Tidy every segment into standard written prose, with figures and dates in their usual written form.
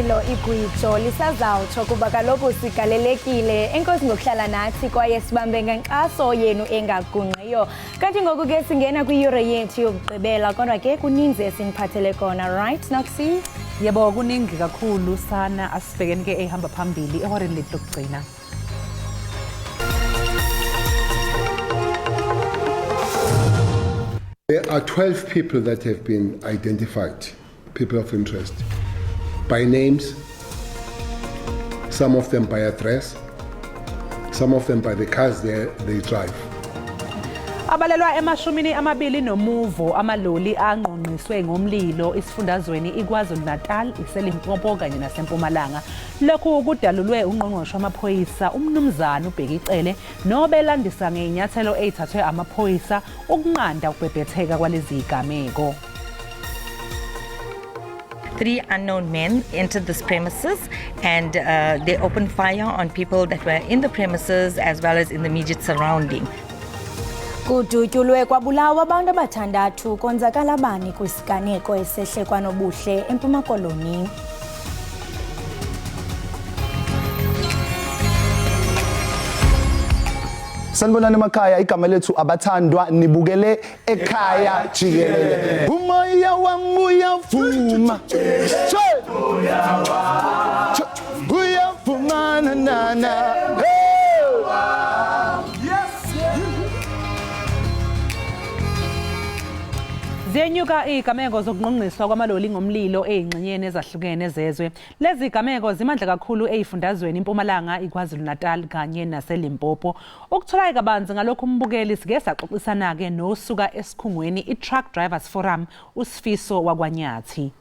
Litshilo igwijo lisazawutsho kuba kaloku sigalelekile. Enkosi ngokuhlala nathi kwaye sibambe ngenkxaso yenu engagungqiyo. Kanti ngoku ke singena kwiyure yethu yokugqibela kodwa ke kuninzi esiniphathele kona, right Noxie? Yebo, kuningi kakhulu sana, asibhekeni ke ehamba phambili ehoreni lethu lokugcina. There are 12 people that have been identified, people of interest, by names, some of them by address, some of them by the cars they drive. Abalelwa emashumini amabili nomuvo amaloli angqongqiswe ngomlilo isifundazweni iKwaZulu-Natal, iseLimpopo kanye naseMpumalanga. Lokhu kudalulwe ungqongqoshe wamaphoyisa uMnumzane uBheki Cele nobelandisa ngey'nyathelo ey'thathwe amaphoyisa ukunqanda ukubhebhetheka kwalezi zigameko. 3 unknown men entered this premises and they opened fire on people that were in the premises as well as in the immediate surrounding. Kudutyulwe kwabulawa abantu abathandathu konzakala bani kwisiganeko esehle kwaNobuhle eMpuma Koloni. Sanibonani emakhaya, igama lethu abathandwa, nibukele ekhaya jikelele. Umoya wami uyavuma. Uyavuma na na na. Ziyenyuka izigameko zokungqongqiswa kwamaloli ngomlilo ey'ngxenyeni ezahlukene zezwe. Lezi zigameko zimandla kakhulu ey'fundazweni iMpumalanga, iKwaZulu-Natal kanye naseLimpopo. Ukuthola kabanzi ngalokhu umbukeli sike saxoxisana-ke nosuka esikhungweni i-Truck Drivers Forum uSifiso wakwaNyathi.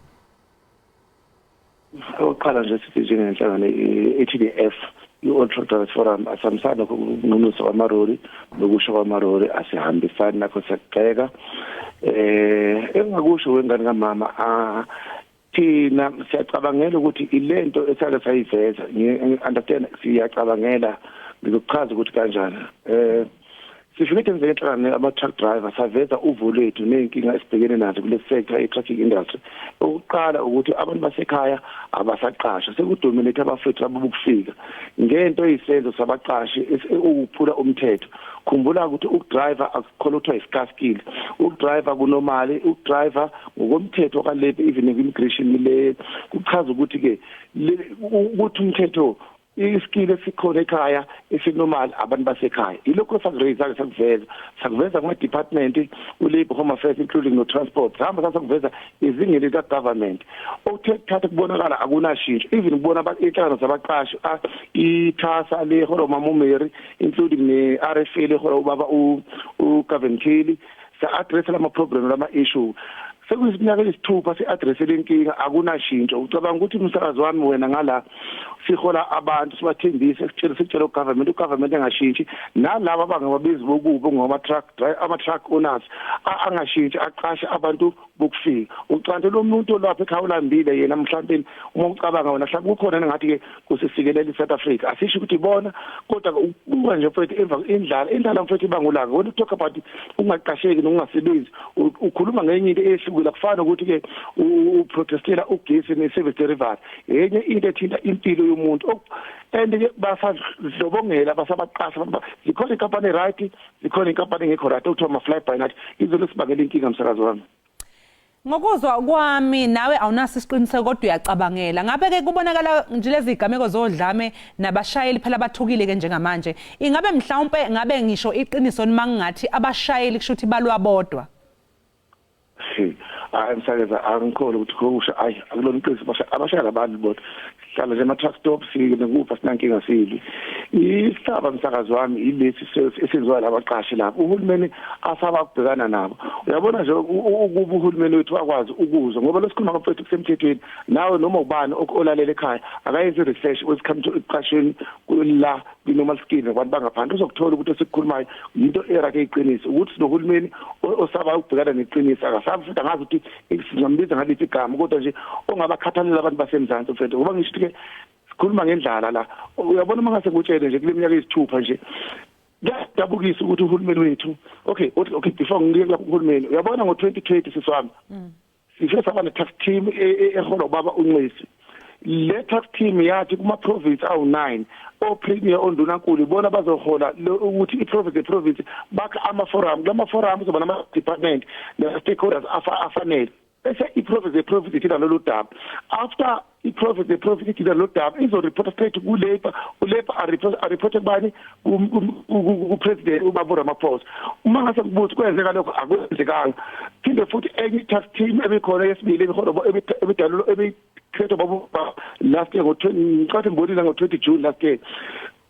Okokuqala nje sithi njengenhlangano i-ATDF, i-All Truck Drivers Forum, asihambisani nakho ukunqunyiswa kwamaroli nokusha kwamaroli, asihambisani nakho, siyakugxeka. Engingakusho wengane kamama, thina siyacabangela ukuthi ilento esake sayiveza, ngi-understand, siyacabangela, ngizokuchaza ukuthi kanjani. Sifike thina njengenhlangano ama-truck driver saveza uvo lwethu ney'nkinga esibhekene nazo kule sector ye-trucking industry. Okokuqala ukuthi abantu basekhaya abasaqashwa, sekudominate abafethu ababukufika ngento eyisenzo sabaqashi ukuphula umthetho. Khumbula ukuthi ukudriver akukhona okuthiwa i-scarce skill, ukudriver kunomali, ukudriver ngokomthetho ka-labour even immigration le kuchaza ukuthi-ke ukuthi umthetho iskill esikhona ekhaya esinormal abantu basekhaya. Ilokho sakuraise sakuveza kuma department uLabour, Home Affairs including no transport, sihamba sakuveza izingeni lika government. Okuthe kuthatha kubonakala akunashintsho, even kubona inhlangano zabaqashi iThasa le holo Mamumeri including ne RFA le holo ubaba uGavin Kelly, sa-address lama problem lama issue. Sekuyiminyaka eyisithupha si-address lenkinga, akunashintsho. Ucabanga ukuthi umsakazi wami wena ngala sihola abantu sibathembise sitshele ugovernment, ugovernment engashintshi, nalabo abangababizi bokubi ngama-truck ama-truck owners angashintshi aqashe abantu bokufika. Ucante lo muntu olapha ekhaya ulambile yena, mhlawumbe uma ucabanga wena mhlawumbe kukhona engathi-ke kusisikelela i-South Africa, asisho ukuthi ibona, kodwa ubuka nje mfethu emva indlala mfethu ibangulaka. When you talk about ungaqasheki nokungasebenzi, ukhuluma ngenye into ehlukile, akufani ukuthi-ke uprotestela ugesi ne-service delivery, enye into ethinta impilo yomuntu. And-ke basadlobongela basabaqasha, zikhona inkampani right, zikhona inkampani engekho right, okuthiwa ama-fly by night. Izolo sibangela inkinga msakazi wami. Ngokuzwa kwami nawe awunaso isiqiniseko kodwa uyacabangela. Ngabe ke kubonakala nje lezi zigameko zodlame nabashayeli phela bathukile ke njengamanje. Ingabe mhlawumbe ngabe ngisho iqiniso noma ngingathi abashayeli kusho ukuthi balwa bodwa? Hayi msakaza, angikhona ukuthi kusho, hayi akulona iqiniso, abashayeli abantu bodwa. Sihlala nje ama-truck stop sikupha sinankinga sili. Isihlaba msakazi wami ilesi esenziwa labaqashi lapho uhulumeni asaba ukubhekana nabo. Uyabona nje ukuba uhulumeni wethu akwazi ukuzwa, ngoba losikhuluma ngomfethu kusemthethweni, nawe noma ubani olalela ekhaya akayenzi research when it comes to ekuqashweni la kwi-normal skill nabantu bangaphandle, uzokuthola ukuthi esikhulumayo yinto erake iqiniso, ukuthi sinohulumeni osaba ukubhekana neqiniso, akasabi futhi angazi ukuthi singambiza ngaliphi igama, kodwa nje ongabakhathalela abantu baseMzansi mfethu. Ngoba ngisho ke sikhuluma ngendlala la, uyabona uma ngase ngutshele nje kule minyaka eyisithupha nje kuyadabukisa ukuthi uhulumeni wethu, okay before ngiye lapho uhulumeni, uyabona ngo-2020 siswami sifike saba ne-task team eholwa ubaba uNcisi, Le task team yathi kuma province awu9 o-premier, ondunankulu, ibona bazohola ukuthi i-province ne-province bakhe ama-forum. Kulama forum kuzoba nama-department nama-stakeholders afanele, bese i-province ne-province ithina lolu daba. After i-province ne-province ithina lolu daba, izo-report straight ku-labour. U-labour a-report kubani? Ku-president, ubaba uRamaphosa. Uma ngase kubuthi kwenzeka lokho, akwenzekanga. Phinde futhi enye i-task team ebikhona yesibili ebikhona, ebidalulwa, ebikhethwa baba last year ngo-20, ngicathi ngibonile ngo-20 June last year,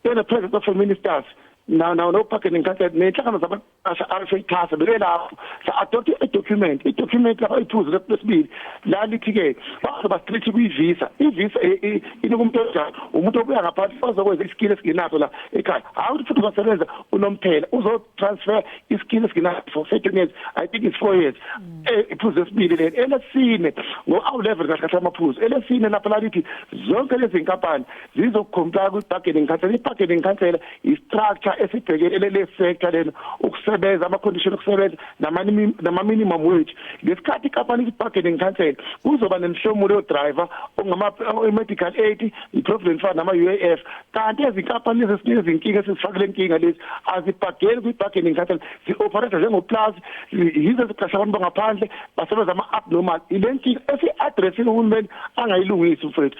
in the presence of ministers now no bargaining council nenhlangano zabaqasha, RFA, TASA, belapho sa-adopt i-document. I-document lapha, iphuzu lesibili la lithi-ke bazoba strict kwi-visa. I-visa inika umuntu onjani? Umuntu obuya ngaphandle ozokwenza i-skill esingenaso la ekhaya. Hayi ukuthi futhi uzosebenza unomphela, uzo-transfer i-skill esingenaso for certain years, I think it's 4 years. Iphuzu lesibili leli. Elesine, ngo-awu-11 kahle kahle amaphuzu, elesine lapha lalithi zonke lezi nkampani zizocomply kwi-bargaining council. I-bargaining council i-structure esibhekele le sector lena, ukusebenza, ama-condition okusebenza nama-minimum wage. Ngesikhathi ikampani i-bargaining council, kuzoba nemihlomulo yo-driver ongama-medical aid, i-provident fund, nama-UIF. Kanti ezinkampani lezi esinezinkinga, esizifakile inkinga lezi, azibhageli kwi-bargaining council, zi-operate njengoplus, yizo eziqasha abantu bangaphandle basebenza ama-abnormal. Ile nkinga esi-addressile uhulumeni angayilungisi, mfowethu.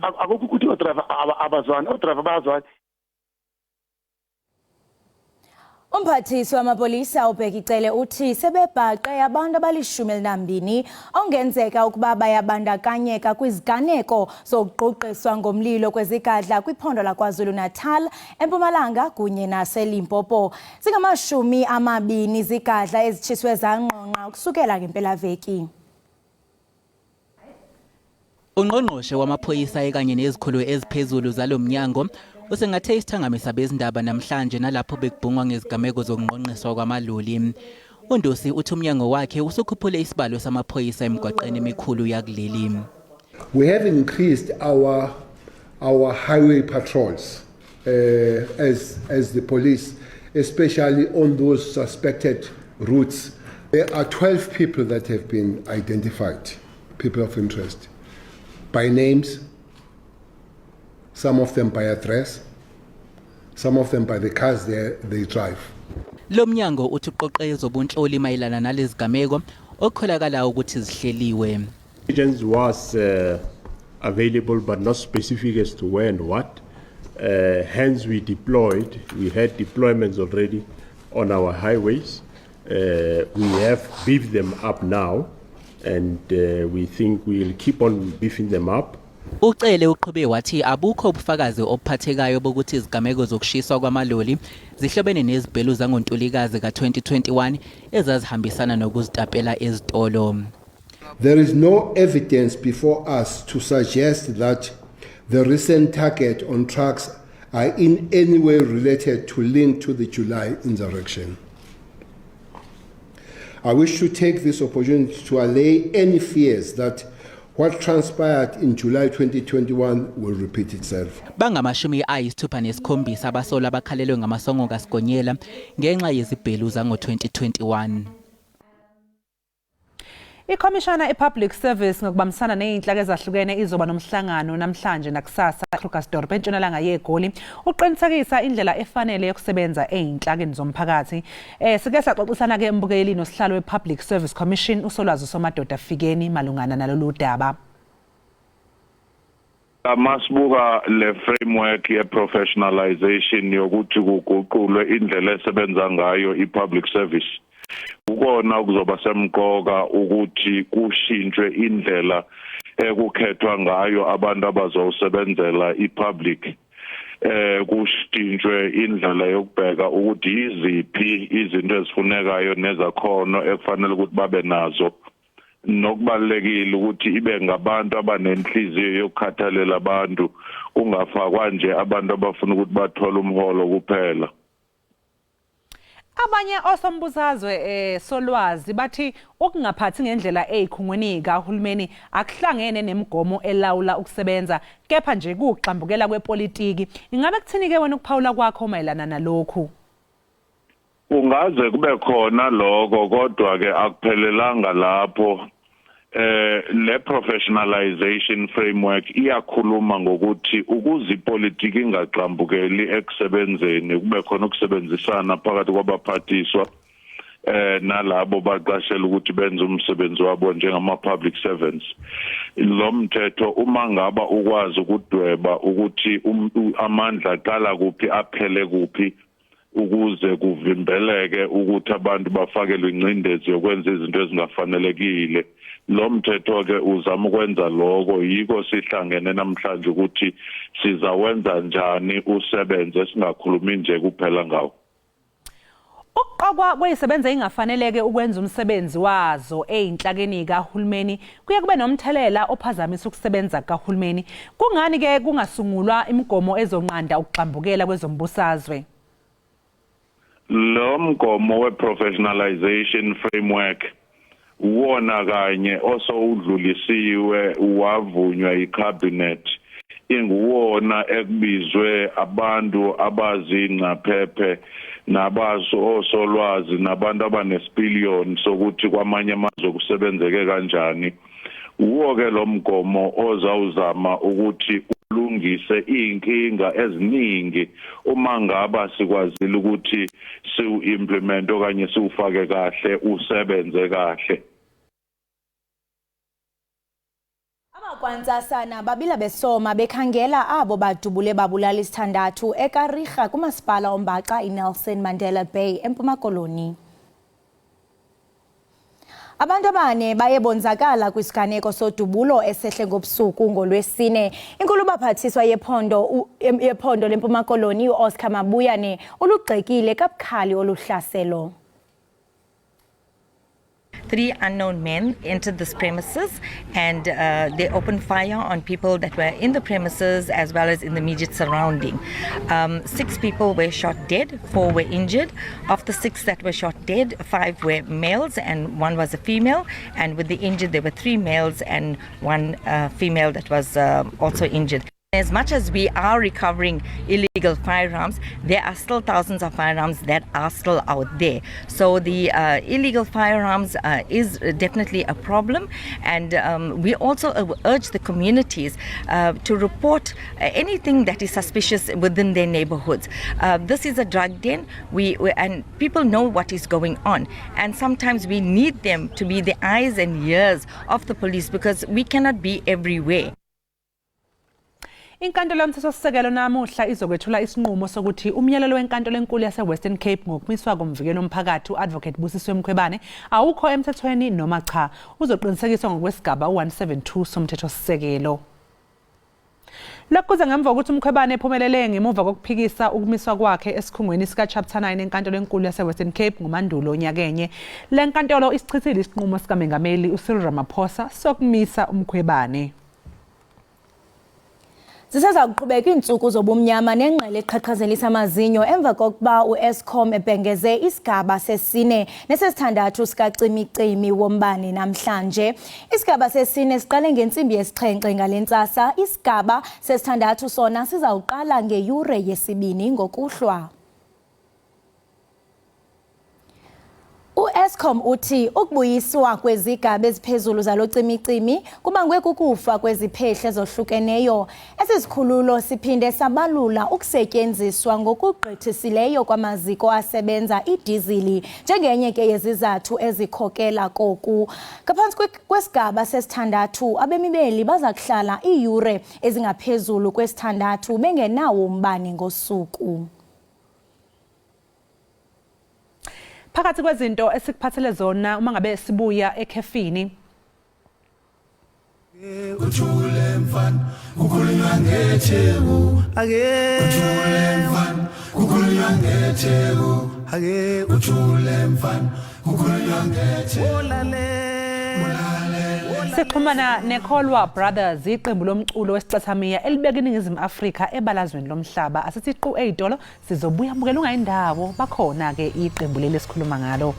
Akukho ukuthi o-driver abazwani, o-driver bayazwana. Umphathiswa wamapolisa uBheki Cele uthi sebebhaqe abantu abali-12 ongenzeka ukuba bayabandakanyeka kwiziganeko zokugqugqiswa ngomlilo kwezigadla kwiphondo laKwaZulu-Natal, eMpumalanga kunye naseLimpopo. Zingama-20 zigadla ezitshiswe zangqongqa ukusukela ngempelaveki. Ungqongqoshe wamaphoyisa ekanye nezikhulu eziphezulu zalo mnyango usengathe isithangami sabezindaba namhlanje, nalapho bekubhungwa ngezigameko zokungqongqiswa kwamaloli. UNdusi uthi umnyango wakhe usukhuphule isibalo samaphoyisa emigwaqeni emikhulu yakuleli. We have increased our highway patrols as the police, especially on those suspected routes. There are 12 people that have been identified, people of interest, by names, some of them by address, some of them by the cars they drive. Lo mnyango uthi uqoqe ezobunhloli mayelana nalezi gameko okukholakala ukuthi zihleliwe. Intelligence was available, but not specific as to where and what. Hence, we deployed. We had deployments already on our highways. We have beefed them up now, and we think we'll keep on beefing them up. Ucele uqhube wathi abukho ubufakazi obuphathekayo bokuthi izigameko zokushiswa kwamaloli zihlobene nezibhelu zangoNtulikazi ka-2021 ezazihambisana nokuzitapela ezitolo. There is no evidence before us to suggest that the recent target on trucks are in any way related to link to the July insurrection. I wish to take this opportunity to allay any fears that what transpired in July 2021 will repeat itself. Bangama-67 abasolwa abakhalelwe ngamasongo kaSigonyela ngenxa yezibhelu zango-2021. Ikhomishana e-Public Service ngokubambisana nezinhlaka ezahlukene izoba nomhlangano namhlanje nakusasa eKrugersdorp, entshonalanga yeGoli, uqinisekisa indlela efanele yokusebenza ezinhlakeni zomphakathi. Sike saxoxisana ke, embukeli, nosihlalo we-Public Service Commission, uSolwazi Somadoda Fikeni, malungana nalolu daba. Masibuka le framework ye professionalization yokuthi kuguqulwe indlela esebenza ngayo i-public service, kukona kuzoba semqoka ukuthi kushintshwe indlela ekukhethwa ngayo abantu abazowusebenzela i-public, kushintshwe indlela yokubheka ukuthi yiziphi izinto ezifunekayo nezakhono ekufanele ukuthi babe nazo, nokubalekile ukuthi ibe ngabantu abanenhliziyo yokukhathalela abantu, kungafakwa nje abantu abafuna ukuthi bathole umholo kuphela. Abanye osombusazwe, solwazi, bathi ukungaphathi ngendlela ezikhungweni kahulumeni akuhlangene nemigomo elawula ukusebenza, kepha nje kuxambukela kwepolitiki. Ingabe kuthini ke wena ukuphawula kwakho mayelana nalokhu? Kungaze kube khona lokho, kodwa ke akuphelelanga lapho. Le professionalization framework iyakhuluma ngokuthi ukuze ipolitiki ingagxambukeli ekusebenzeni, kube khona ukusebenzisana phakathi kwabaphathiswa nalabo baqashela ukuthi benze umsebenzi wabo njengama public servants. Lo mthetho uma ngaba ukwazi ukudweba ukuthi amandla aqala kuphi aphele kuphi, ukuze kuvimbeleke ukuthi abantu bafakelwe ingcindezi yokwenza izinto ezingafanelekile. Lo mthetho ke uzama ukwenza lokho, yiko sihlangene namhlanje ukuthi sizawenza njani usebenze, singakhulumi nje kuphela ngawo. Ukuqokwa kwezisebenzi engafaneleke ukwenza umsebenzi wazo ezinhlakeni kahulumeni kuye kube nomthelela ophazamisa ukusebenza kahulumeni. Kungani ke kungasungulwa imigomo ezonqanda ukugxambukela kwezombusazwe? Lo mgomo we-professionalization framework wona kanye osowudlulisiwe wavunywa yicabinet, inguwona ekubizwe abantu abazingcaphephe nabaso osolwazi nabantu abanesipiliyoni sokuthi kwamanye amazwe kusebenzeke kanjani. Uwo ke lo mgomo ozawuzama ukuthi ulungise inkinga eziningi uma ngaba sikwazile ukuthi siwu-implement okanye siwufake kahle usebenze kahle. Abakwantsasana babila besoma bekhangela abo badubule babulala isithandathu eKariga kumasipala ombaxa iNelson Mandela Bay eMpuma Koloni. Abantu abane baye bonzakala kwisiganeko sodubulo esehle ngobusuku ngolwesine. Inkulubaphathiswa yephondo leMpuma Koloni uOscar Mabuyane ulugxekile kabukhali oluhlaselo. 3 unknown men entered this premises and they opened fire on people that were in the premises as well as in the immediate surrounding. 6 people were shot dead, 4 were injured. Of the 6 that were shot dead, 5 were males and 1 was a female. And with the injured, there were 3 males and 1 female that was also injured. As much as we are recovering illegal firearms, there are still thousands of firearms that are still out there. So the illegal firearms is definitely a problem. And we also urge the communities to report anything that is suspicious within their neighborhoods. This is a drug den, and people know what is going on. And sometimes we need them to be the eyes and ears of the police because we cannot be everywhere. Inkantolo yomthethosisekelo namuhla izokwethula isinqumo sokuthi umyalelo wenkantolo enkulu yase-Western Cape ngokumiswa komvikeli womphakathi u-Advocate Busisiwe Mkhwebane awukho emthethweni noma cha, uzoqinisekiswa ngokwesigaba u-172 somthethosisekelo. Lokhu kuza ngemva kokuthi uMkhwebane ephumelele ngemuva kokuphikisa ukumiswa kwakhe esikhungweni sika-Chapter 9 enkantolo enkulu yase-Western Cape ngoMandulo nyakenye. Le nkantolo isichithile isinqumo sikamengameli uCyril Ramaphosa sokumisa uMkhwebane. Ziseza kuqhubeka iintsuku zobumnyama nengqele eqhaqhazelisa amazinyo emva kokuba uEskom ebhengeze isigaba sesine nesesithandathu sikacimicimi wombane namhlanje. Isigaba sesine siqale ngentsimbi yesixhenxe ngale ntsasa, isigaba sesithandathu sona sizawuqala ngeyure yesibini ngokuhlwa. UEskom uthi ukubuyiswa kwezigaba eziphezulu zalo cimicimi kubangwe kukufa kweziphehle ezohlukeneyo. Esi sikhululo siphinde sabalula ukusetyenziswa ngokugqithisileyo kwamaziko asebenza idizili njengenye ke yezizathu ezikhokela koku. Ngaphantsi kwesigaba sesithandathu, abemi beli baza kuhlala iiyure ezingaphezulu kwesithandathu bengenawo umbane ngosuku. Phakathi kwezinto esikuphathele zona uma ngabe sibuya ekhefini. Uthule mfana kukhulunywa ngeTheku, ake uthule mfana kukhulunywa ngeTheku, ake uthule mfana kukhulunywa ngeTheku. Sixhumana neKholwa Brothers, iqembu lomculo wesicathamiya elibeka iNingizimu Afrika ebalazweni lomhlaba. Asithi qu eyitolo, sizobuya bukela ungayindawo, bakhona ke iqembu leli esikhuluma ngalo.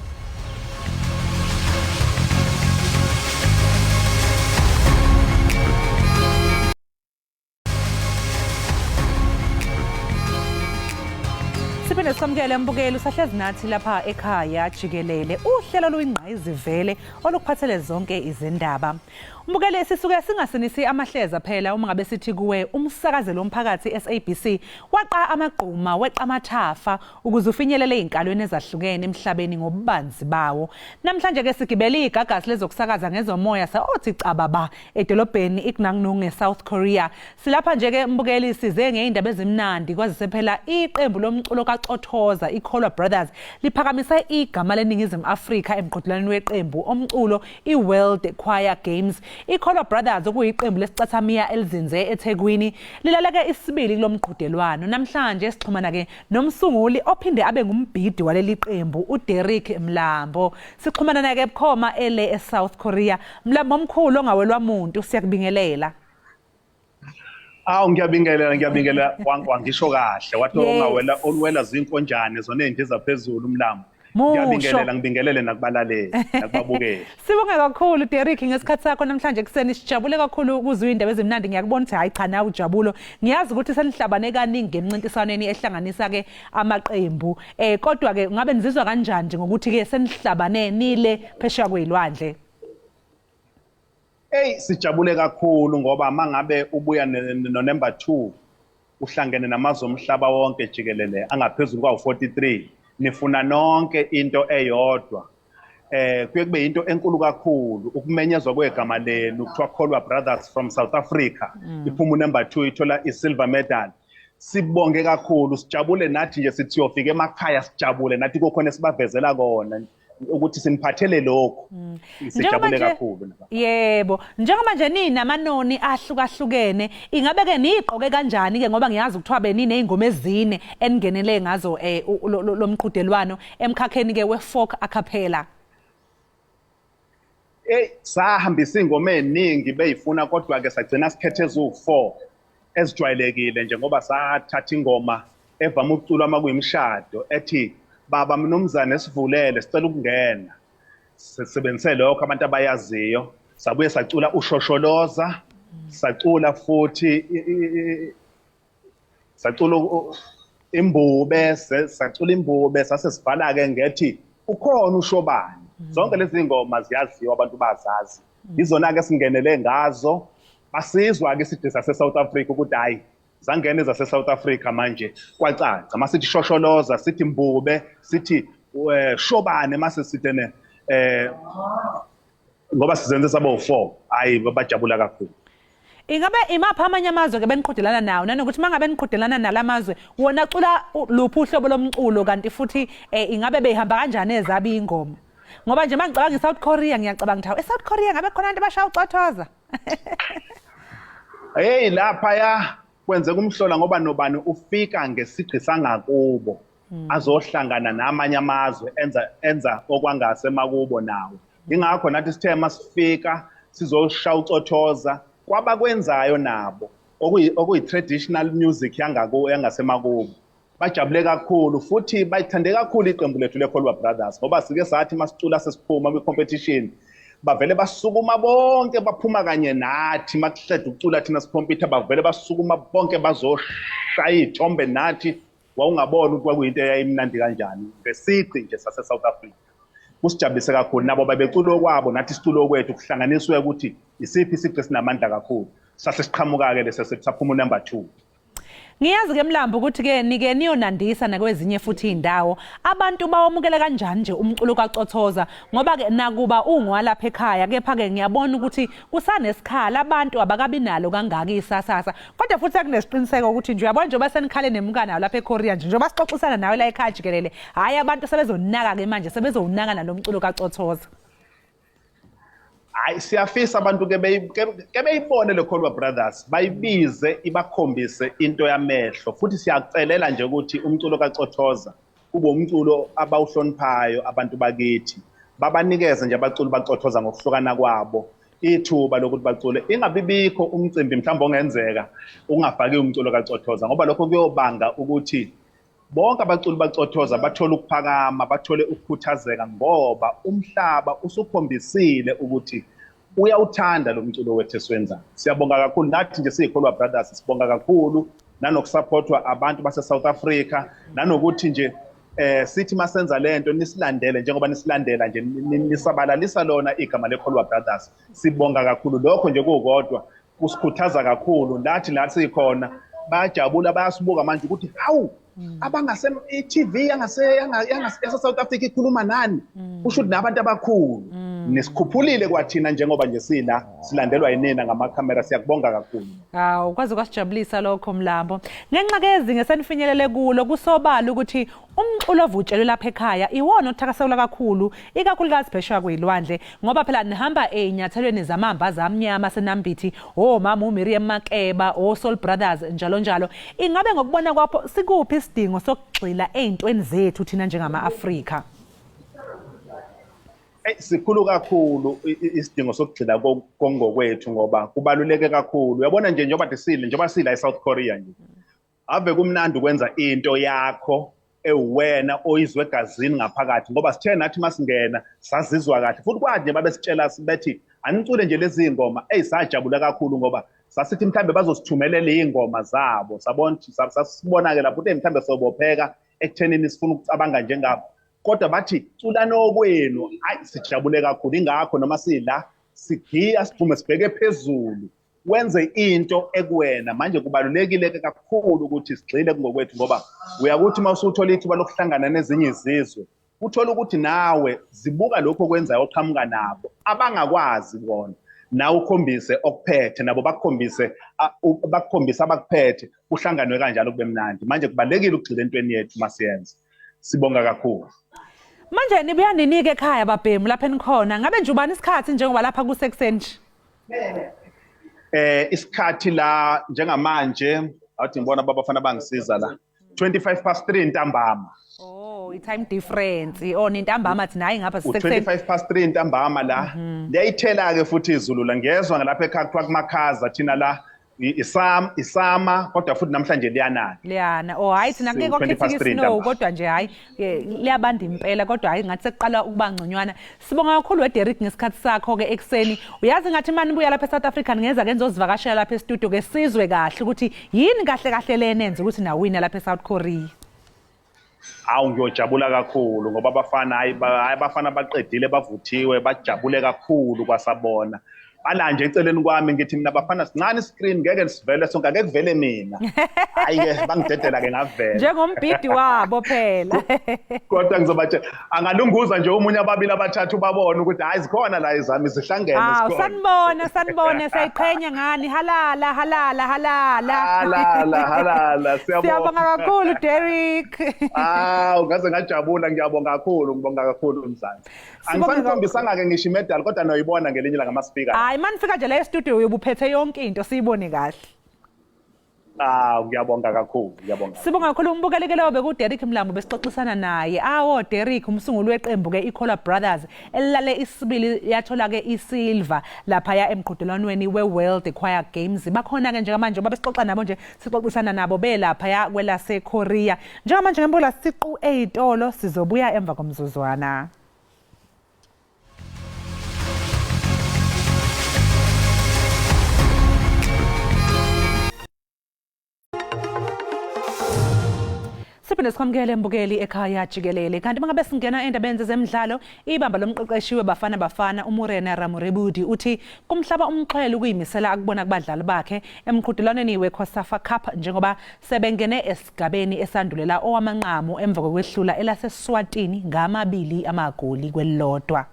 Siphinde samukele mbukeli usahlezi nathi lapha ekhaya jikelele uhlelo oluyingqayizivele olukuphathele zonke izindaba. Mbukeli, sisuke singasinisi amahleza phela uma ngabe sithi kuwe umsakazelo womphakathi SABC waqa amagquma weqa amathafa ukuze ufinyelele ezinkalweni ezahlukene emhlabeni ngobubanzi bawo. Namhlanje ke sigibele igagasi lezokusakaza ngezomoya saothi cababa edolobheni iGnangnung eSouth Korea. Silapha nje ke mbukeli size ngeindaba ezimnandi kwazise phela iqembu lomculo kaCothoza iKholwa Brothers liphakamise igama leNingizimu Afrika emqhudelwaneni weqembu omculo iWorld Choir Games. IKholwa Brothers okuyiqembu lesicathamiya elizinze eThekwini lilaleke isibili kulomqhudelwano. Namhlanje sixhumana ke nomsunguli ophinde abe ngumbhidi waleli qembu uDerek Mlambo. Sixhumana naye ke bukhoma ele eSouth Korea. Mlambo omkhulu ongawelwa muntu, siyakubingelela. Awu, ngiyabingelela, ngiyabingelela. Wangisho kahle wathi ongawela oluwela zinkonjane zona ezindiza phezulu umlambo. Ngiyabingelela, ngibingelele nakubalaleli nakubabukeli. Sibonge kakhulu Derek ngesikhathi sakho namhlanje kuseni, sijabule kakhulu ukuzwa indaba ezimnandi. Ngiyakubona ukuthi hayi cha nawe ujabulo. Ngiyazi ukuthi senihlabane kaningi emncintiswaneni ehlanganisa ke amaqembu. Kodwa ke ngabe nizizwa kanjani nje ngokuthi ke senihlabane nile phesheya kwezilwandle? Hey, sijabule kakhulu ngoba mangabe ubuya no number 2 uhlangene namazwe omhlaba wonke jikelele angaphezulu kwawo 43, nifuna nonke into eyodwa, kuye kube into enkulu kakhulu ukumenyezwa kwegama lenu kuthiwa Kholwa Brothers from South Africa iphuma number 2 ithola i-silver medal. Sibonge kakhulu, sijabule nathi nje, sithi siyofika emakhaya sijabule nathi kukhona esibavezela kona ukuthi siniphathele lokhu. Sijabule kakhulu. Yebo, njengoba nje ninamanoni ahlukahlukene, ingabe ke niyiqoke kanjani ke, ngoba ngiyazi ukuthiwa beninezingoma ezine eningenele ngazo lomqhudelwano emkhakheni ke we-folk a cappella? Hey, sahambisa ingoma eziningi beyifuna, kodwa ke sagcina sikhethe eziwu4 ezijwayelekile nje, ngoba sathatha ingoma evama ukuculwa uma kuyimishado ethi baba mnumzane sivulele sicela ukungena, sisebenzise lokho abantu abayaziyo. Sabuye sacula ushosholoza, sacula futhi sacula imbube, sacula imbube, sase sivala ke ngethi ukhona ushobani. Zonke lezi ngoma ziyaziwa, abantu bazazi, izona ke singenele ngazo. Basizwa ke sithi sase South Africa ukuthi hayi zangene zase South Africa manje kwacaca. Masithi shosholoza, sithi mbube, sithi shobane, mase sithi ne ngoba sizenze sabo 4, hayi bajabula kakhulu. Ingabe imaphi amanye amazwe ke beniqhudelana nawo, nanokuthi mangabe niqhudelana nalamazwe wona cula luphi uhlobo lomculo, kanti futhi ingabe behamba kanjani ezabi ingoma? Ngoba nje mangicabanga iSouth Korea ngiyacabanga ukuthi eSouth Korea ngabe khona abantu abashaya ucothoza. Hey, lapha ya kwenzeka umhlola ngoba nobani ufika ngesigqi sangakubo azohlangana namanye amazwe enza okwangase makubo nawo. Ingakho nathi sithe masifika sizoshaya ucothoza kwabakwenzayo nabo okuyi traditional music yangasemakubo. Bajabule kakhulu futhi bayithande kakhulu iqembu lethu leKholwa Brothers, ngoba sike sathi masicula sesiphuma kwi-competition bavele basukuma bonke baphuma kanye nathi. Makuhleda ukucula thina sikhompyutha bavele basukuma bonke bazoshaya iy'thombe nathi. Wawungabona ukuthi kwakuyinto eyayimnandi kanjani ngesigqi nje sase-South Africa. Kusijabulise kakhulu, nabo babecula okwabo nathi siculo kwethu, kuhlanganiswe ukuthi isiphi isigqi esinamandla kakhulu. Sase siqhamuka-ke lesi saphuma unumber 2. Ngiyazi ke Mlambo ukuthi ke nike niyonandisa nakwezinye futhi indawo. Abantu bawamukela kanjani nje umculo kaCothoza, ngoba ke nakuba ungwalapha ekhaya kepha ke ngiyabona ukuthi kusanesikhala, abantu abakabi nalo kangaka isasasa. Kodwa futhi akunesiqiniseko ukuthi nje uyabona njengoba senikhale nemuka nawo lapha eKorea nje, njengoba sixoxisana nawe la ekhaya jikelele, hhayi abantu sebezonaka ke manje, sebezowunaka nalomculo kaCothoza. Hayi, siyafisa abantu ke beyibone le Kholwa Brothers, bayibize ibakhombise into yamehlo. Futhi siyakucelela nje ukuthi umculo kaCothoza kube umculo abawuhloniphayo abantu bakithi, babanikeze nje abaculi bacothoza ngokuhlukana kwabo ithuba lokuthi bacule. Ingabibikho umcimbi mhlawumbe ongenzeka ungafaki umculo kaCothoza, ngoba lokho kuyobanga ukuthi bonke abaculi bacothoza bathole ukuphakama, bathole ukukhuthazeka, ngoba umhlaba usukhombisile ukuthi uyawuthanda lo mculo wethu esiwenzayo. Siyabonga kakhulu nathi nje siyiKholwa Brothers, sibonga kakhulu Nanokusupportwa abantu base South Africa, nanokuthi nje sithi masenza lento nisilandele njengoba nisilandela nje, nisabalalisa lona igama leKholwa Brothers. Sibonga kakhulu lokho nje kukodwa kusikhuthaza kakhulu. Nathi la sikhona bayajabula, bayasibuka manje ukuthi hawu, abangase i-TV yangase yase South Africa ikhuluma nani, kusho ukuthi nabantu abakhulu nisikhuphulile kwathina njengoba nje sila silandelwa yinina ngamakhamera. Siyakubonga kakhulu. Hawu, kwaze kwasijabulisa lokho, Mlambo. Ngenxa kezinga esenifinyelele kulo, kusobala ukuthi umculo ovutshelwe lapha ekhaya iwona othakaselwa kakhulu, ikakhulukazi phesheya kwezilwandle, ngoba phela nihamba ey'nyathelweni zamamba zamnyama senambithi, omama uMiriam Makeba, o-Soul Brothers, njalo njalo. Ingabe ngokubona kwakho sikuphi isidingo sokugxila ey'ntweni zethu thina njengama-Afrika? Eyi, sikhulu kakhulu isidingo sokugxila kongokwethu ngoba kubaluleke kakhulu. Uyabona nje njengoba sila e-South Korea nje, ave kumnandi ukwenza into yakho ewuwena oyizwe egazini ngaphakathi, ngoba sithe nathi masingena sazizwa kahle futhi kwathi nje babesitshela bethi anicule nje lezi ngoma, eyi sajabula kakhulu ngoba sasithi mhlambe bazosithumelela iy'ngoma zabo. Sabona, sasibona-ke lapho ukuthi mhlambe sobopheka ekuthenini sifuna ukucabanga njengabo, kodwa bathi culani okwenu. Hayi, sijabule kakhulu. Ingakho noma sila sigiya siphume sibheke phezulu, wenze into ekuwena. Manje kubalulekile ke kakhulu ukuthi sigxile kungokwethu, ngoba uyakuthi uma usuthola ithuba lokuhlangana nezinye izizwe, uthola ukuthi nawe zibuka lokho okwenzayo oqhamuka nabo abangakwazi bona, nawe ukhombise okuphethe, nabo bakukhombise bakukhombise abakuphethe, kuhlanganwe kanjalo kube mnandi. Manje kubalulekile ukugxila entweni yethu masiyenze. Sibonga kakhulu. Manje nibuya nini-ke ekhaya babhemu lapha enikhona? Ngabe nje ubani isikhathi njengoba lapha kusekuseni nje? Isikhathi la njengamanje, awuthi ngibona babafana bangisiza la, 25 past 3 ntambama. Oh, i-time difference. Oh, nintambama, thina hayi ngapha sisekuseni. U25 past 3 ntambama la. Liyayithela ke futhi izulu la, ngiyezwa ngalapha ekhaya kuthiwa kumakhaza, thina la isama, kodwa futhi namhlanje liyanana. Liyana. Oh hayi, thina kuke 20 past kwakhetheka 3 isnow ntambama. Kodwa nje hayi, liyabanda impela, kodwa hayi ngathi sekuqala ukuba ngconywana. Sibonga kakhulu weDerek ngesikhathi sakho ke ekuseni. Uyazi ngathi mani buya lapha eSouth Africa ningeza ke nizozivakashela lapha e-studio ke sizwe kahle ukuthi yini kahle kahle le nenze ukuthi nawina lapha eSouth Korea. Awu, ngiyojabula kakhulu ngoba abafana hayi hayi abafana baqedile, bavuthiwe, bajabule kakhulu kwasabona. Bala nje eceleni kwami, ngithi mina bafana sincane iscreen, ngeke sivele sonke, ake kuvele mina. Hayi ke bangidedela ke ngavela. Njengombhidi wabo phela. Kodwa ngizobatshela angalunguza nje omunye, ababili, abathathu, babone ukuthi hayi zikhona la izami zihlangene Awu, zikhona. Sanibona, sanibona, siyayiqhenya ngani. Halala, halala, halala. Halala, halala, siyabonga. Siyabonga kakhulu, Derek. Ah, ngaze ngajabula, ngiyabonga kakhulu, ngibonga kakhulu Mzansi. Sibonge. Angisanikhombisanga ke ngisho imedal, kodwa noyibona ngelinye ilanga masifika. Hayi, manifika nje la e-studio uyobuphethe yonke into siyibone kahle. Ah, ngiyabonga kakhulu, ngiyabonga. Sibonga kakhulu umbukeli ke lowo bekuDerek Mlambo besixoxisana naye. Awo Derek, umsunguli weqembu ke iKholwa Brothers elilale isibili yathola ke isilver lapha ya emqhudelwanweni weWorld Choir Games. Bakhona ke njengamanje ngoba besixoxa nabo nje, sixoxisana nabo belapha ya kwelase Korea. Njengamanje ngempela siqu ezitolo, sizobuya emva komzuzwana. Siphinde sikwamukele mbukeli ekhaya jikelele. Kanti mangabe singena endabeni zezemidlalo, ibamba lomqeqeshi weBafana Bafana uMorena Ramorebudi uthi kumhlaba umxhwele ukuyimisela akubona kubadlali bakhe emqhudelwaneni weCOSAFA Cup njengoba sebengene esigabeni esandulela owamanqamu emva kokwehlula elaseSwatini 2-1.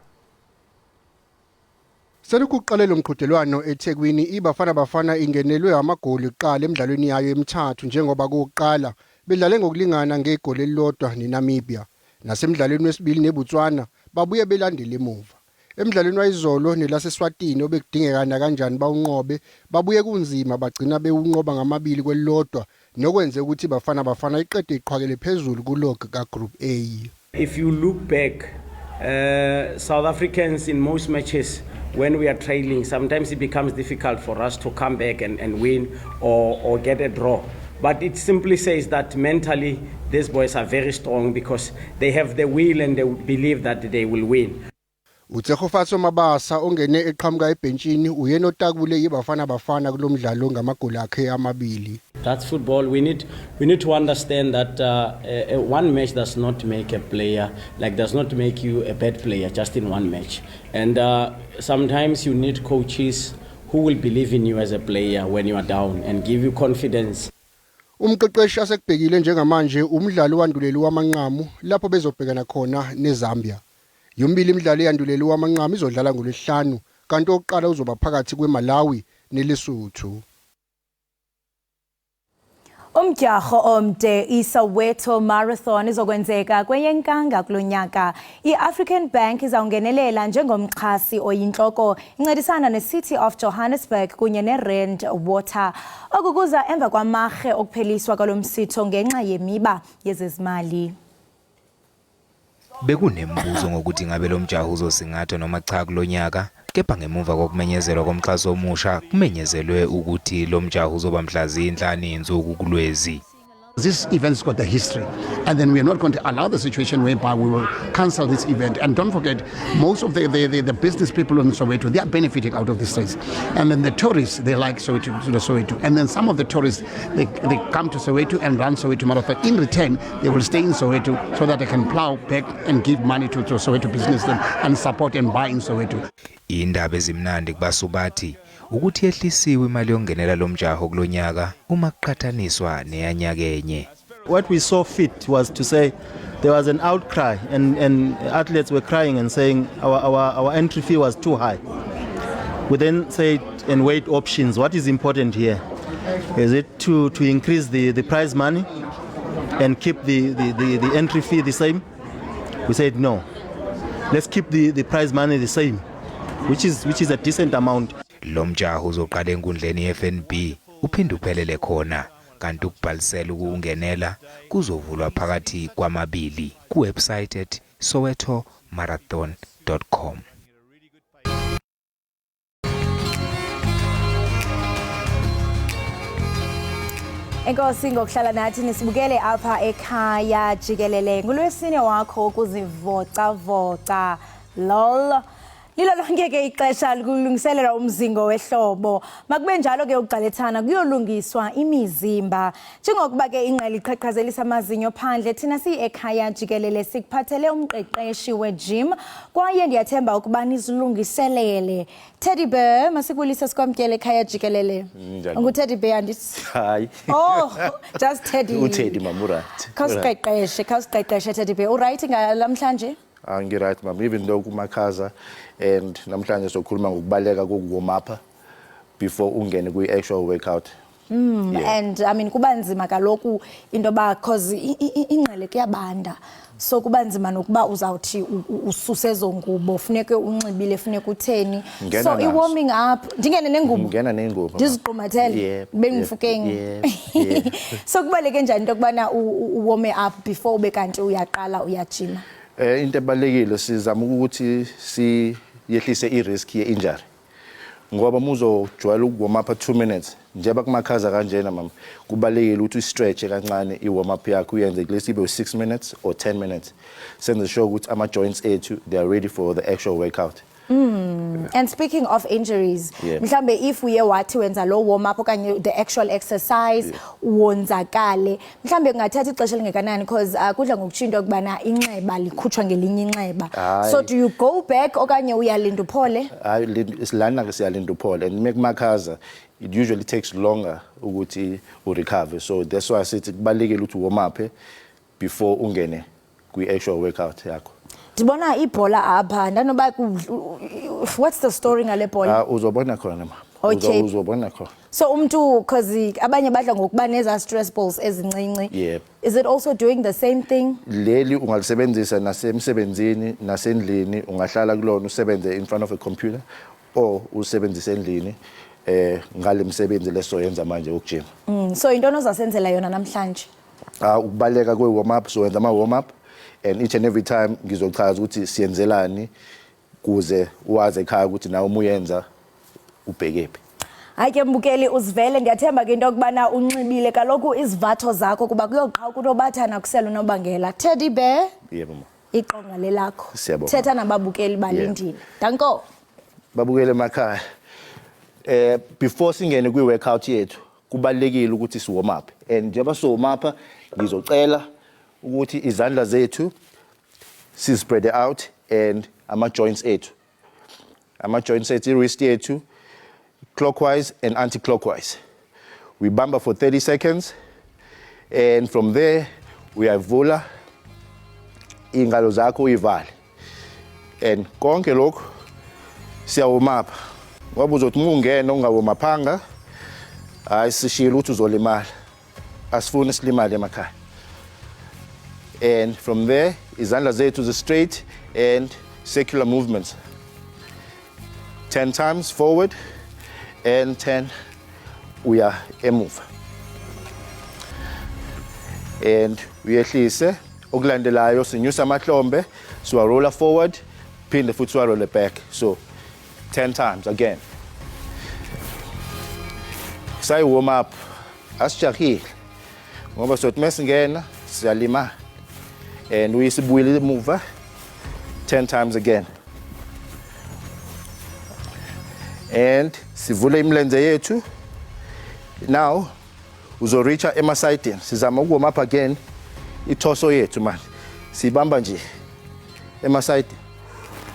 Selokhu kuqale lo mqhudelwano eThekwini, iBafana Bafana ingenelwe amagoli kuqala emidlalweni yayo emithathu, njengoba kokuqala bedlale ngokulingana ngegoli elilodwa neNamibia. Nasemdlalweni wesibili neBotswana babuye belandela emuva. Emdlalweni wayizolo nelaseSwatini obekudingeka nakanjani bawunqobe, babuye kunzima bagcina bewunqoba 2-1, nokwenze ukuthi iBafana Bafana iqede iqhwakele phezulu kulog kaGroup A. If you look back, South Africans in most matches, when we are trailing, sometimes it becomes difficult for us to come back and win or get a draw. But it simply says that mentally these boys are very strong because they have the will and they believe that they will win. UTshegofatso Mabasa ongene eqhamuka ebhentshini uyena otakule iBafana Bafana kulomdlalo ngamagoli akhe amabili. That's football. We need to understand that one match does not make a player, like does not make you a bad player just in one match. And sometimes you need coaches who will believe in you as a player when you are down and give you confidence. Umqeqeshi asekubhekile njengamanje umdlalo wandulela wamanqamu lapho bezobhekana khona neZambia. Yombili imidlalo eyandulela wamanqamu izodlala ngolwesihlanu, kanti oqala uzoba phakathi kweMalawi neLesotho. Umdyarho omde iSoweto Marathon izokwenzeka kweyeNkanga kulonyaka. I-African Bank izawungenelela njengomxhasi oyinhloko, incedisana ne-City of Johannesburg kunye ne-Rand Water. Oku kuza emva kwamarhe okupheliswa kwalo msitho ngenxa yemiba yezezimali. Bekunembuzo ngokuthi ngabe lo mjaho uzosingathwa noma cha kulonyaka, kepha ngemuva kokumenyezelwa komxhaso omusha, kumenyezelwe ukuthi lo mjaho uzoba mhla zinhlanu izinsuku kuLwezi. This event's got a history, and then we are not going to allow the situation whereby we will cancel this event. And don't forget, most of the business people in Soweto, they are benefiting out of this race. And then the tourists, they like Soweto, to the Soweto. And then some of the tourists, they come to Soweto and run Soweto Marathon. In return, they will stay in Soweto so that they can plow back and give money to Soweto business and support and buy in Soweto. Indaba ezimnandi kubasubathi ukuthi yehlisiwe imali yokungenela lo mjaho kulonyaka uma kuqhathaniswa neyanyakenye. What we saw fit was to say there was an outcry and athletes were crying and saying our entry fee was too high. We then said and weighed options. What is important here? Is it to increase the prize money and keep the entry fee the same? We said no. Let's keep the prize money the same, which is a decent amount. Lo mjaho uzoqala enkundleni ye-FNB uphinde uphelele khona, kanti ukubhalisela ukungenela kuzovulwa phakathi kwamabili ku-website at sowetomarathon.com. Enkosi ngokuhlala nathi nisibukele apha ekhaya jikelele. Ngulwesine wakho ukuzivocavoca. Lol. Lilo lonke ke ixesha kulungiselela umzingo wehlobo. Makube njalo ke ugqalethana kuyolungiswa imizimba. Njengokuba ke ingqele iqhaqhazelisa amazinyo phandle, thina siyi ekhaya jikelele sikuphathele umqeqeshi we-gym kwaye ndiyathemba ukuba nizilungiselele. Teddy Bear, masikubulise sikwamkele ekhaya jikelele. Njani? Ungu-Teddy Bear, andithi? Hayi. Oh, just Teddy. UTeddy, mama, uright. Khawusiqeqeshe, khawusiqeqeshe, Teddy Bear. Uright ngalamhlanje? Angi-right, mama, even though kumakhaza, and namhlanje sokhuluma ngokubaleka koku-warm up before ungene kwi-actual workout. And I mean, kuba nzima kaloku into yoba cause ingqele kuyabanda. So kuba nzima nokuba uzawuthi ususe ezo ngubo, funeke unxibile, funeke utheni. Ngena So nazo. i-warming up, ndingene nengubo. Ngena nengubo. Ndiziqumathele. Yep. Bengifukeng. Yep. So kubaleke njani into yokubana uwarme up before ube kanti uyaqala uyajima? Into ebalekile, sizama ukuthi siyehlise i-risk ye-injury. Ngoba muzojwayela uku-warm up 2 minutes njengoba kumakhaza kanjena, mama, kubalekile ukuthi u-stretch kancane i-warm up yakho, uyenze at least ibe 6 minutes or 10 minutes. Senze sure ukuthi ama joints ethu, they are ready for the actual workout. And speaking of injuries, mhlambe if uye wathi wenza lo warm up okanye the actual exercise wonzakale, mhlambe kungathatha ixesha elingakanani, because kudla ngokutsho into yokubana inxeba likhutshwa ngelinye inxeba. Hayi. So do you go back okanye uyalinda uphole? Hayi, silana ke siyalinda uphole, and mekumakhaza it usually takes longer ukuthi u-recover, so that's why sithi kubalekile ukuthi warm up before ungene kwi-actual workout yakho. Ndibona ibhola apha, ndanoba what's the story ngale bhola? Ah, uzobona khona, ma. Okay. Uzobona khona. So umntu, because abanye badla ngokuba neza stress balls ezincinci. Yep. Is it also doing the same thing? Leli ungalisebenzisa nasemsebenzini nasendlini, ungahlala kulona usebenze in front of a computer or usebenzise endlini ngale msebenzi lesoyenza manje ukujima. So into ozasenzela yona namhlanje? Ah, ukubaleka kwe warm up, so wenza ama warm up and each and every time ngizochaza ukuthi siyenzelani kuze wazi ekhaya ukuthi nawe uma uyenza ubhekephi. Hayi ke mbukeli, uzivele, ndiyathemba ke into yokubana unxibile kaloku izivatho zakho kuba kuyoqhawuka unobathana kusela unobangela. Teddy Bear. Yebo, ma. Iqonga lelakho. Siyabonga. Thetha nababukeli balindile. Danko. Babukele emakhaya. Before singene kwi workout yethu, kubalekile ukuthi si warm up. And njengoba si warm up, ngizocela ukuthi izandla zethu si spread out and ama joints ethu. Ama joints ethu, wrist yethu, clockwise and anti-clockwise. We bamba for 30 seconds and from there uyavula ingalo zakho uyivale. And konke lokhu siyawomapha ngoba uzothi uma ungena ungawomaphanga, hayi, sishilo ukuthi uzolimala. Asifuni silimale emakhaya. And from there izandla zethu zi straight and circular movements 10 times forward and 10 uya emuva and uyehlise. Okulandelayo, sinyusa amahlombe, siwarolla forward, phinde futhi siwarolle back, so 10 times again. Sayi warm up, asijahile ngoba sothi mesingena siyalima. And uyisibuyele emuva 10 times again and sivule imilenze yethu. Now uzoreacha emasayidini. Sizama ukuwarm up again itorso yethu. Manje sibamba nje emasayidini,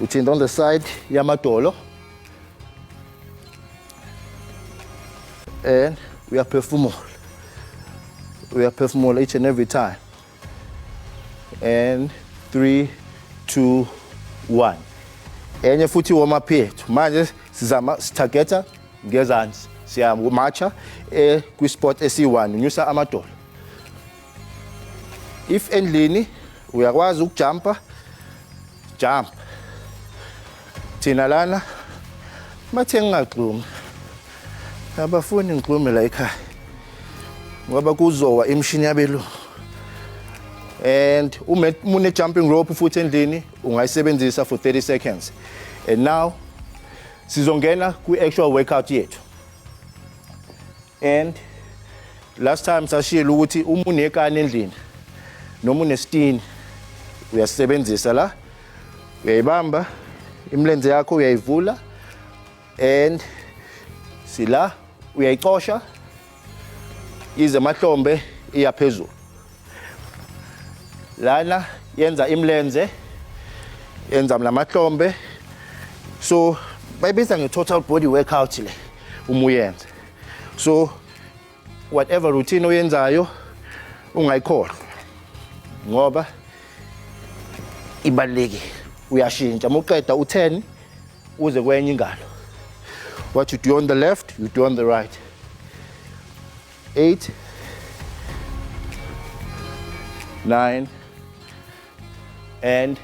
uthinta on the side yamadolo and uyaphefumula, uyaphefumula each and every time. And 3, 2, 1. Enye futhi warm up yethu. Manje sizama sitargeta ngezansi, siyamarcha kwi-spot esi-1. Unyusa amadolo. If endlini uyakwazi ukujumpa, jump. Thina lana bathe ngingagxumi, abafuni ngigxume la ekhaya ngoba kuzowa imishini yabelungu. And uma une jumping rope futhi endlini, ungayisebenzisa for 30 seconds. And now sizongena kwi-actual workout yethu. And last time sashilo ukuthi uma unekani endlini noma unesitini, uyasebenzisa la, uyayibamba imilenze yakho, uyayivula and sila uyayicosha ize mahlombe iya phezulu. Lana yenza imilenze, yenza namahlombe, so bayibiza nge-total body workout le uma uyenza. So whatever routine oyenzayo, ungayikhohlwa ngoba ibalulekile. Uyashintsha uma uqeda u-10, uze kwenye ingalo. What you do on the left, you do on the right. 8, 9 and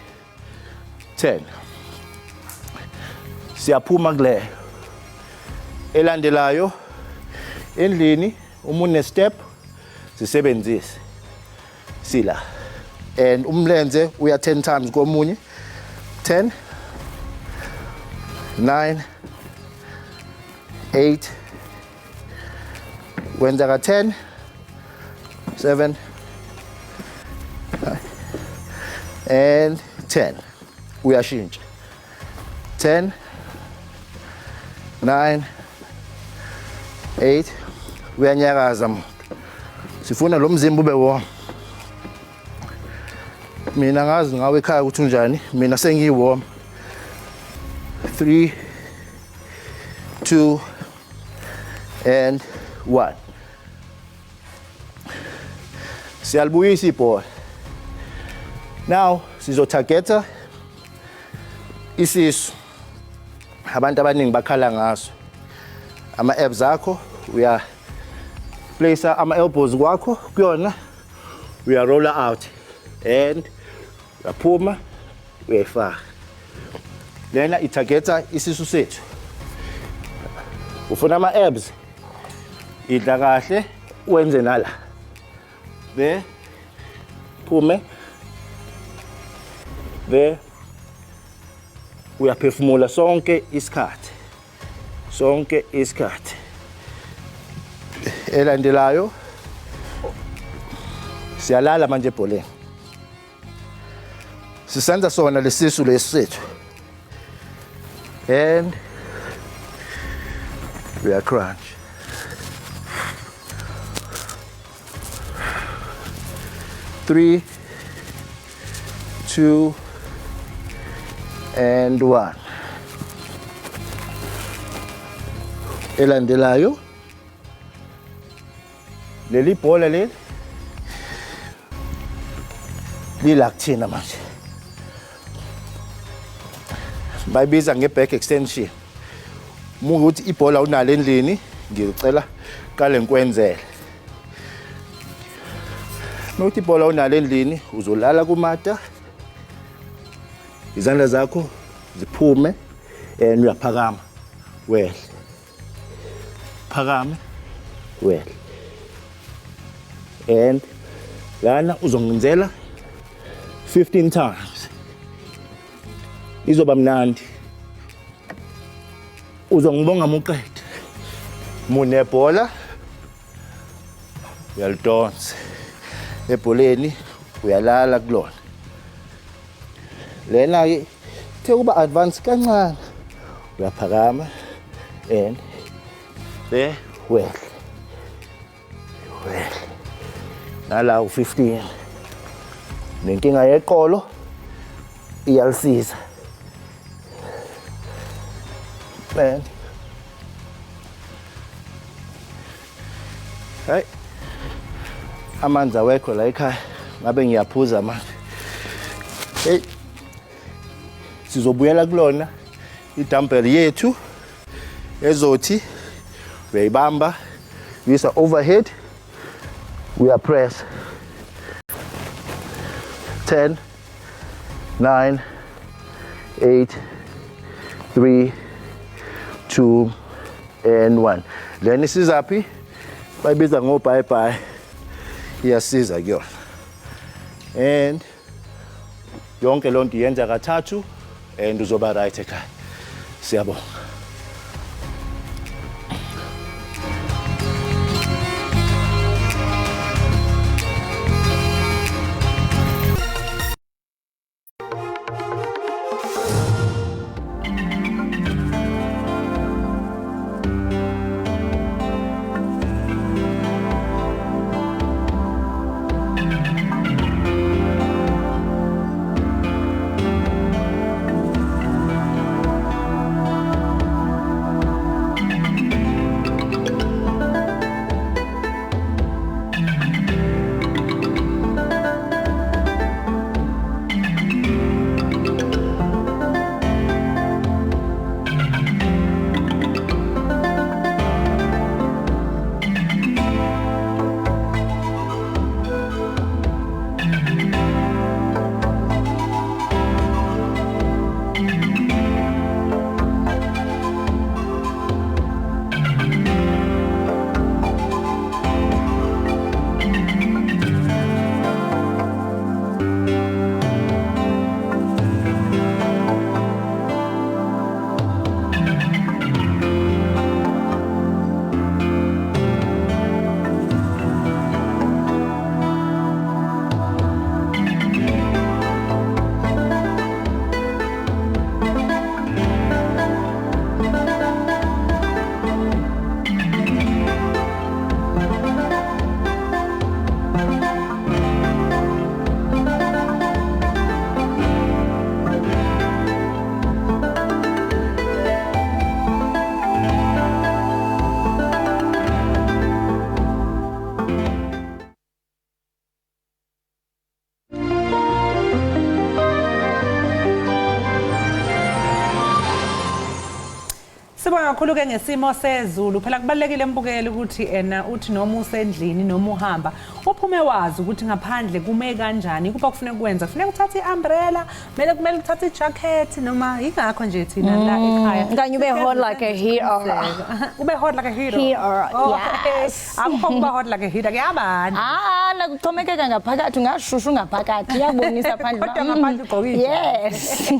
10. Siyaphuma kuleyo. Elandelayo, endlini uma une step, sisebenzise sila and umlenze uya 10 times komunye. 10, 9, 8, wenza ka 10, 7 and 10. Uyashintsha. 10, 9, 8. Uyanyakaza muntu, sifuna lo mzimba ube warm. Mina ngazi ngawe ekhaya ukuthi unjani, mina sengiyi-warm. 3, 2 and 1. Siyalibuyisa ibhola. Now sizotargeta isisu, abantu abaningi bakhala ngaso. Ama-abs akho, uya place ama-elbows kwakho kuyona, uya roll out and uyaphuma, uyayifaka. Lena itargeta isisu sethu. Ufuna ama-abs, idla kahle, wenze nala there, phume there. Uyaphefumula sonke isikhathi, sonke isikhathi. Elandelayo, siyalala manje ebholeni. Sisenza sona lesisu lesi sethu. And we are crunch. 3, 2 and 1. Elandelayo leli bhola leli lila kuthina manje, bayibiza nge-back extension. Mukuthi ibhola unalo endlini, ngicela qale ngikwenzele. Nokuthi ibhola unalo endlini, uzolala kumata, izandla zakho ziphume and uyaphakama wehle, phakame wehle. And lana uzongenzela 15 times. Izoba mnandi, uzongibonga muqede. Munebhola uyalidonsa ebholeni, uyalala kulona. Lena ke the kuba advance kancane, uyaphakama and there wehle wehle nala u15. Nenkinga yeqolo iyalisiza. And hey, amanzi awekho la ekhaya, ngabe ngiyaphuza manje. Hey, sizobuyela kulona i-dumbbell yethu ezothi uyayibamba, uyisa overhead, uyapress. 10, 9, 8, 3, 2 and 1. Lena isizaphi? Bayibiza ngo bye bye. Iyasiza kuyona. And yonke lonto iyenza kathathu and uzoba right ekhaya. Siyabonga. Sibonga kakhulu ke ngesimo sezulu. Phela kubalekile embukeli ukuthi ena uthi noma usendlini noma uhamba uphume wazi ukuthi ngaphandle kume kanjani, kuba kufuneka ukwenza, kufuneka uthathe iumbrella, kumele uthathe ijacket, noma ingakho nje thina la ekhaya. Kanye ube hot like a hero. Ube hot like a hero. Hero. Yes. Akukho kuba hot like a hero kuyabani. Ah, nakuxhomekeka ngaphakathi ungashushu ngaphakathi iyabonisa phandle. Kodwa ngaphandle ugqokile. Yes.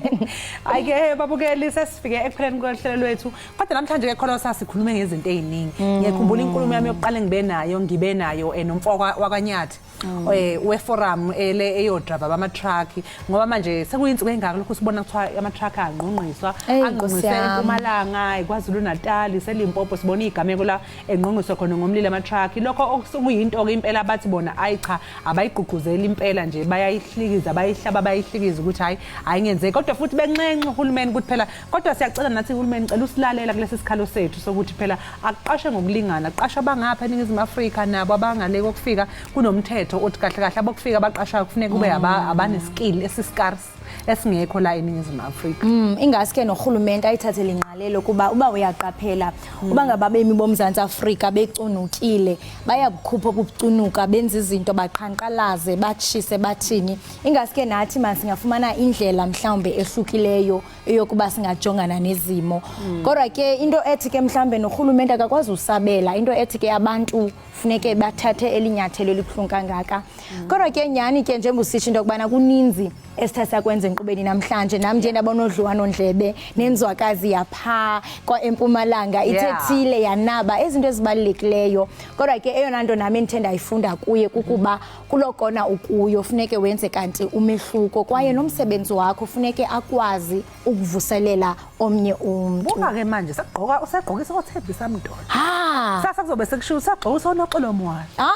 Ayike babukeli, sesifike ekupheleni kohlelo lwethu. Kodwa namhlanje ke khona sasikhulume ngezinto eziningi. Ngiyakhumbula inkulumo yami yokuqala engibe nayo ngibe nayo nomfoko wakwaNyathi we-forum le eyodriver bama-truck, ngoba manje sekuyinsuku engaka lokhu sibona kuthiwa ama-truck angqongqiswa, angqongqiswe eMpumalanga, KwaZulu Natal, seLimpopo, sibona igameko la engqongqiswa khona ngomlilo ama-truck. Lokho okuyinto-ke impela bathi bona ayi cha, abayigqugquzeli impela nje, bayayihlikiza, bayihlaba, bayihlikiza ukuthi hayi ayingenzeki. Kodwa futhi benxenxa uhulumeni ukuthi phela, kodwa siyacela nathi uhulumeni, cela usilalela kulesi sikhalo sethu sokuthi phela akuqashwe ngokulingana, kuqashwe abangapha eNingizimu Afrika nabo abangale kokufika. Kunomthetho othi kahle kahle abokufika abaqashayo kufuneka kube abane-skill esi-scarce esingekho la eNingizimu Afrika. Ingaske nohulumende ayithathele ingqalelo, kuba uba uyaqaphela, uba ngababemi boMzantsi Afrika becunukile, bayabukhupha obucunuka, benza izinto, baqhankqalaze, batshise, bathini. Ingaske nathi masingafumana indlela mhlawumbe ehlukileyo eyokuba singajongana nezimo. Kodwa ke into ethi ke mhlawumbe nohulumende akakwazi usabela, into ethi ke abantu funeke bathathe elinyathelo elibuhlungu kangaka. Kodwa ke nyhani ke, njengoba usitsho into yokubana kuninzi esithe sakwenza enkqubeni namhlanje, nam ndiye ndabona odliwanondlebe nenzwakazi yaphaa kwa eMpumalanga ithethile yanaba izinto ezibalulekileyo. Kodwa ke eyona nto nami endithe ndayifunda kuye kukuba kuloo kona ukuyo funeke wenze kanti umehluko, kwaye nomsebenzi wakho funeke akwazi ukuvuselela omnye umntu. Buka-ke manje sekugqoka, usegqokisa oThembisa Mdoda. Ha. Sasa kuzobe sekushiwo usagqokisa oNoxolo Mwali. Ah,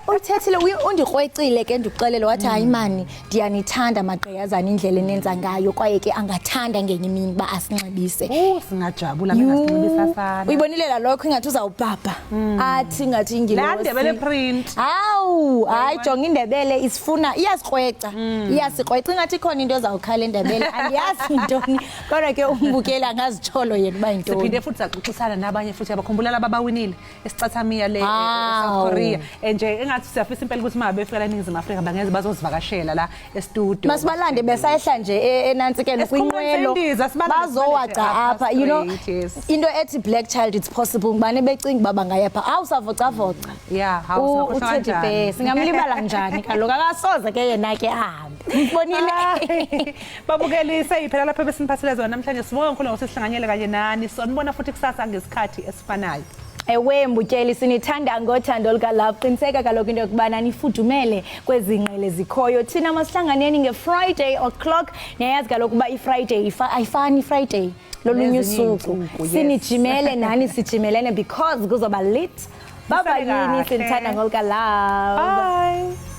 uyithethile, undikrwecile ke, ndikuxelele, wathi hayi mani, ndiyanithanda magqiyazana, indlela enenza ngayo, kwaye ke angathanda ngenye imini uba asinxibise. Singajabula mengasinxibisa sana. Uyibonile la lokho, ingathi uzawubhabha, athi ngathi ingilosi. La Ndebele print. Hawu, hayi, jonga, iNdebele isifuna, iyasikrweca, iyasikrweca, ingathi ikhona into ezawukhala eNdebele, andiyazi yintoni, kodwa ke umbukeli angazitsholo yena uba yintoni. Siphinde futhi saxoxisana nabanye futhi, abakhumbula laba abawinile esicathamiya le Hawu. South Korea. Nje engathi siyafisa impela ukuthi uma befika la eNingizimu Afrika bangeze bazosivakashela la e-studio. Masibalande besayehla nje enantsikelo Esikhumulweni kwinqwelo, sendiza, sibalande, bazowaca sibalethe apha, straight, yes. Into ethi black child it's possible, ngubani becinga uba bangayapha, awusavocavoca. Yeah, hawu, singakhohlwa uTeddy kanjani? Bear singamlibala njani? Kaloku akasoze ke yena ke ahambe, mbonile. Babukeli, seyiphela lapho besiniphathele zona namhlanje. Sibonga kakhulu ngokuthi sihlanganyele kanye nani. Sonibona futhi kusasa ngesikhathi esifanayo. Ewe mbukeli, sinithanda ngothando lukalove. Qiniseka kaloku into yokubana nifudumele kwezi ngqele zikhoyo. Thina masihlanganeni nge-Friday o'clock. Niyayazi kaloku uba iFriday ayifani, iFriday lolunye Nezinye usuku. iy'nsuku, yes. Sinijimele nani, sijimelene because kuzoba lit. Nisale Babayini, kahle. sinithanda ngolukalove. Bye.